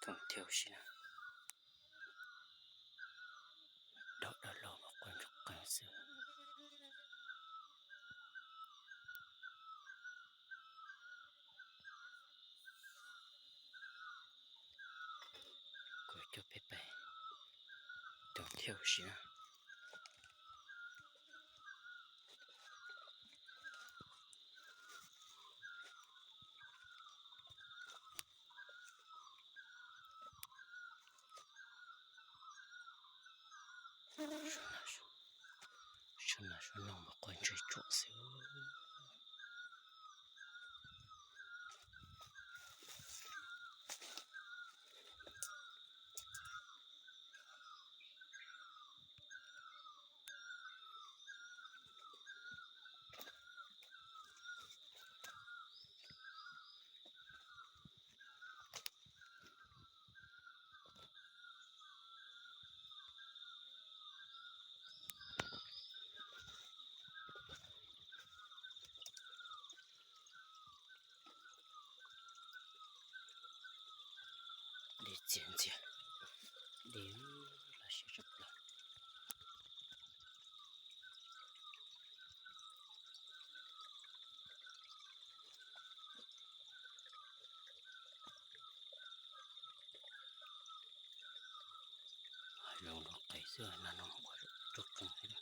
Toom thiab ua si na. Dau dau los mas quaj ntsuag qees xwb. Kuv coj peb pais toom thiab ua si na. Sab nam sab noog mas quaj ntsej tsuam xwb. Dej txias ntxiag, dej los siab tshaj plaws. Hav zoov los qees xwb, nag no quaj ntsuag qees xwb.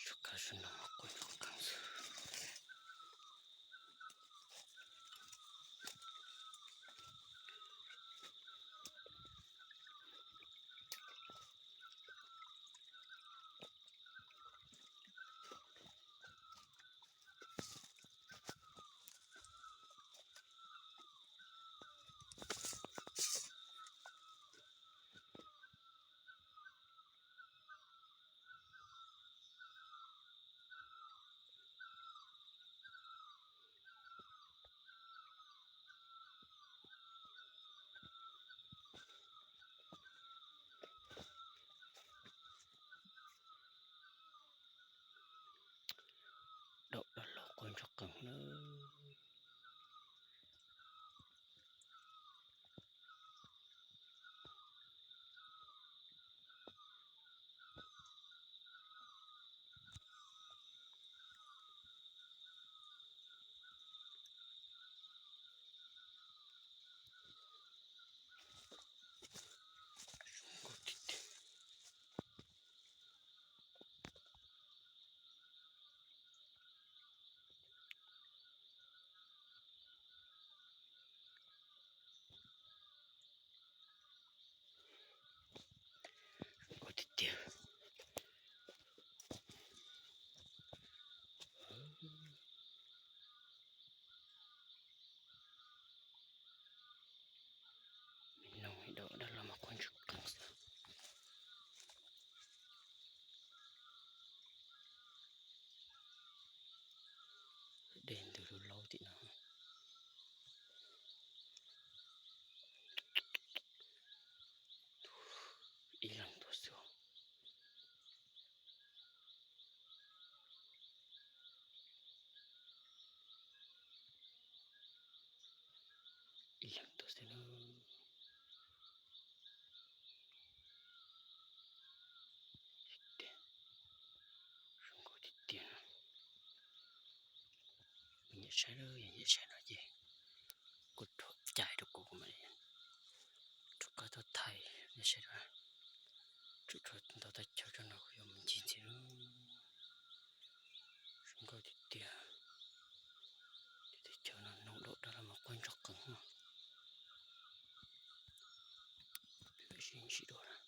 Sab khab sab noog quaj ntsuag qees xwb. Dau dau los quaj ntsuag qees nawb. Zoo nkauj tiag tiag. Me noog dau dau los mas quaj ntsuag qees xwb. Dej ntws laub laub tim no. Ib leeg tuaj xwb. Ib leeg tuaj xwb na. Zoo nkauj tiag tiag no. Nyiam saib lawm, yog nyiam saib no ces kuj rhuav cai rau kuv, kuv mam rov qab tuaj thaij nej saib. Tsum rhuav ntau tag chaw tso no kuv yuav mus ncig ntxiv lawm. Tsis ntsis dua na.